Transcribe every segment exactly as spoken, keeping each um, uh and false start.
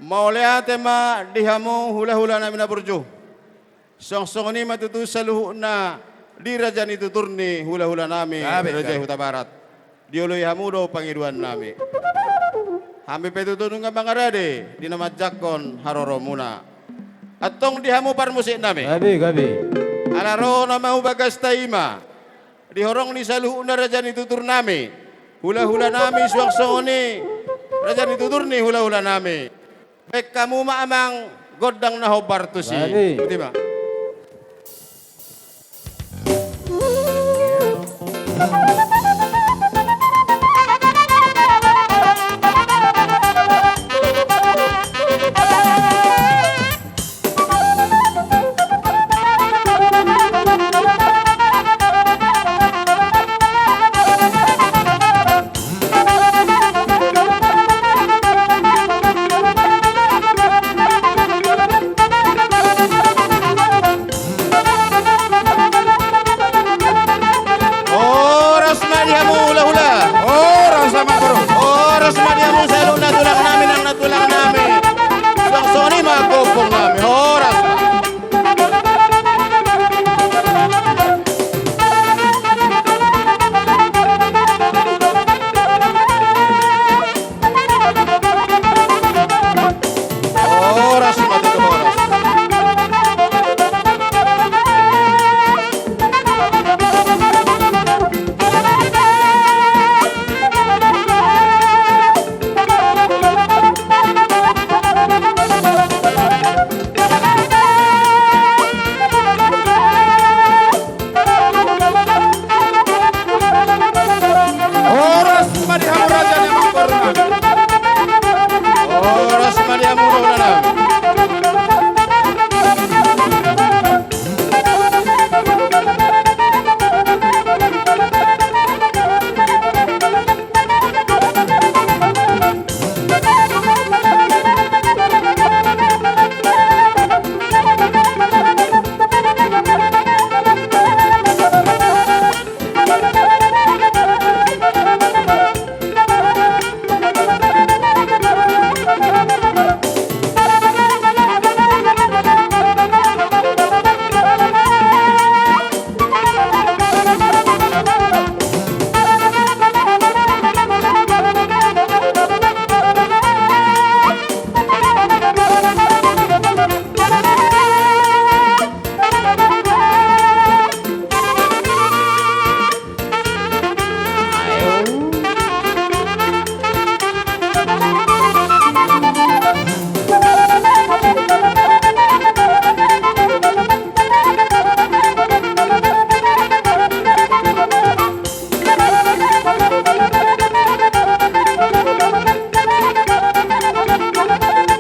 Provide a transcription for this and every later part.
Mauliate ma di hamu hulahula nami na burju. Suang songon i ma tutu saluhutna di raja ni tutur ni hulahula nami, gabe, raja gabe. Hutabarat. Dioloi hamu do pangidoan nami. Hami pe tutu nunga mangarade di na manjangkon haroromuna. Antong di hamu parmusik nami. Gabe, gabe. Ala ro nama hu bagasta i ma. Di horong ni saluhutna raja ni tutur nami. Hulahula nami suang songon i. Raja ni tutur ni hulahula nami. Baen hamu ma amang gondang na hombar tusi. Gabe. Ikuti ma. Horas ma di hamu hulahula. Horas ma, bro. Horas ma di hamu saluhutna tulang nami, nang na tulang nami. Suang songon i ma gompong nami. Horas ma. Horas ma tutu, horas. Horas ma di hamu raja ni amang boru nami. Horas ma di hamu hulahula nami.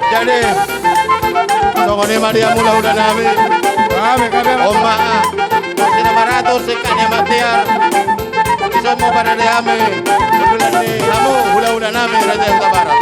Jadi, songon i ma di hamu hulahula nami. Gabe, gabe. Oma, ah, sina maratur, singkat ni amatear. Dison ma parade hami. Kebetulan ni hamu hulahula nami, raja Hutabarat.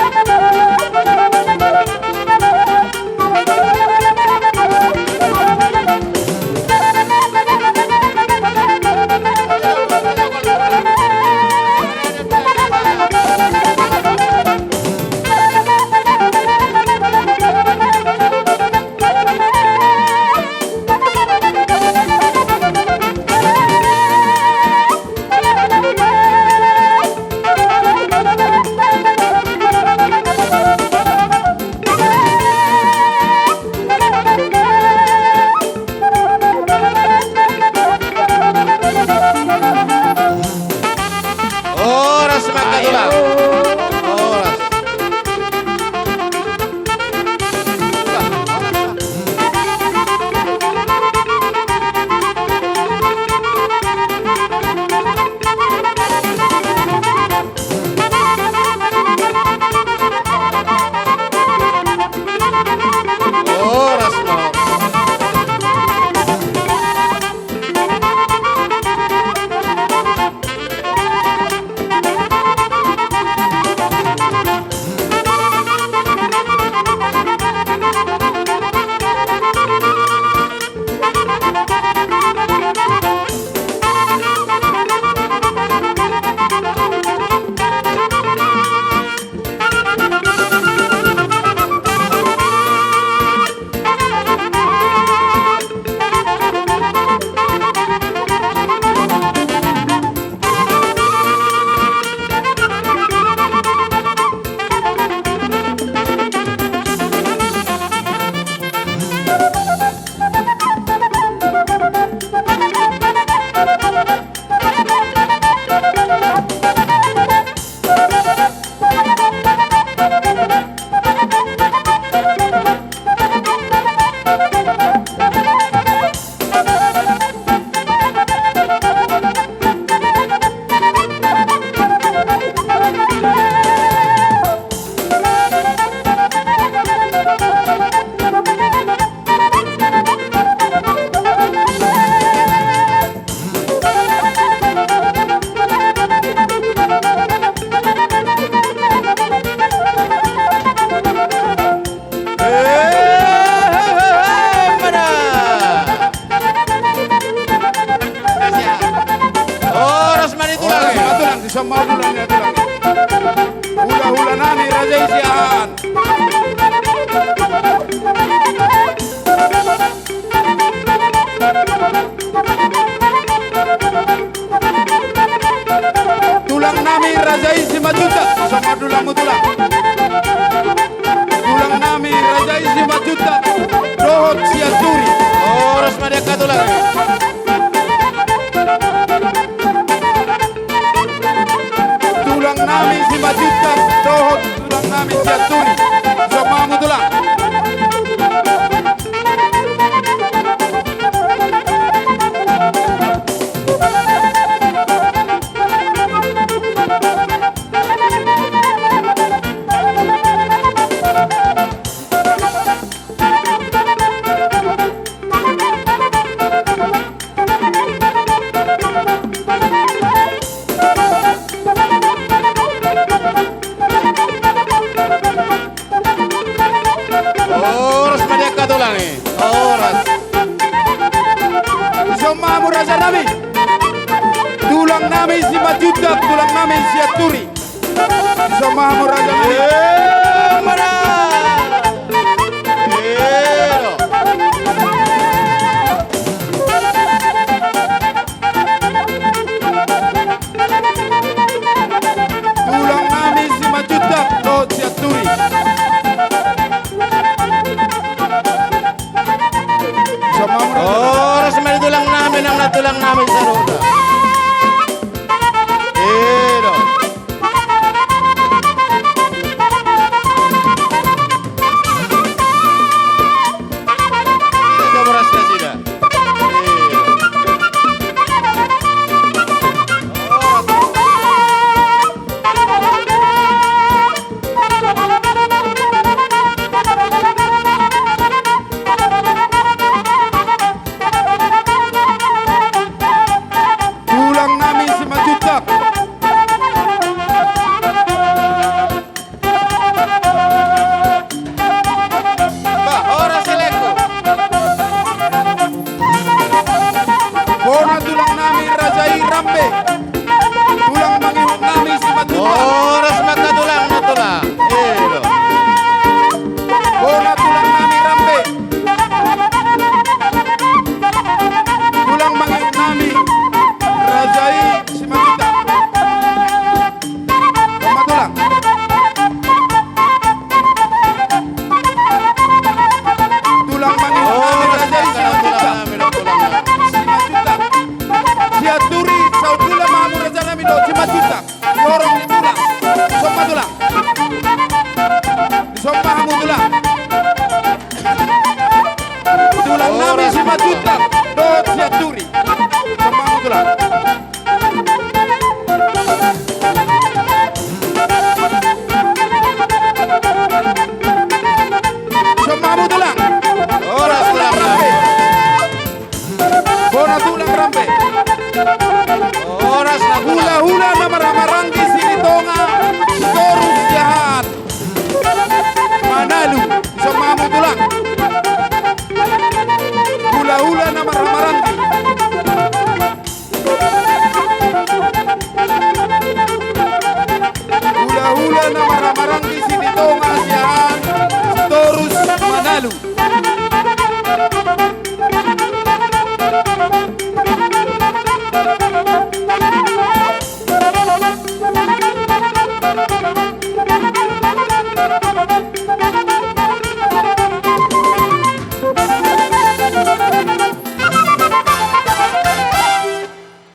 Horas ma di angka tulang i. Horas. Dison ma hamu raja nami. Tulang nami Simanjuntak, tulang nami Sianturi. Dison ma hamu raja nami. Emma da. Elo. Tulang nami Simanjuntak dohot Sianturi. Dison ma hamu raja. Horas ma di tulang nami, nang na tulang nami saroda. Elo. Tulang nami Simanjuntak. Bah, horas elengku. Bona tulang nami raja i rambe. Tulang mangihut nami Simanjuntak. Horas ma angka tulang na tulang. Elo. Bona tulang nami rambe. Tulang mangihut nami raja i Simanjuntak. Dison ma tulang. Tulang mangihut nami raja i Simanjuntak. Simanjuntak. Sianturi, saut tulang ma hamu raja nami dohot Simanjuntak. Jorong ni tulang. Dison ma tulang. Dison ma hamu tulang. Tulang nami Simanjuntak dohot Sianturi. Dison ma hamu tulang. Dison ma hamu tulang. Horas tulang nami. Bona tulang rambe. Horas na tulang. Hulahula na marhahamaranggi Silitonga, Sitorus, Siahaan, Manalu. Dison ma hamu tulang. Hulahula na marhahamaranggi. Hulahula na marhahamaranggi Silitonga, Siahaan, Sitorus, Manalu.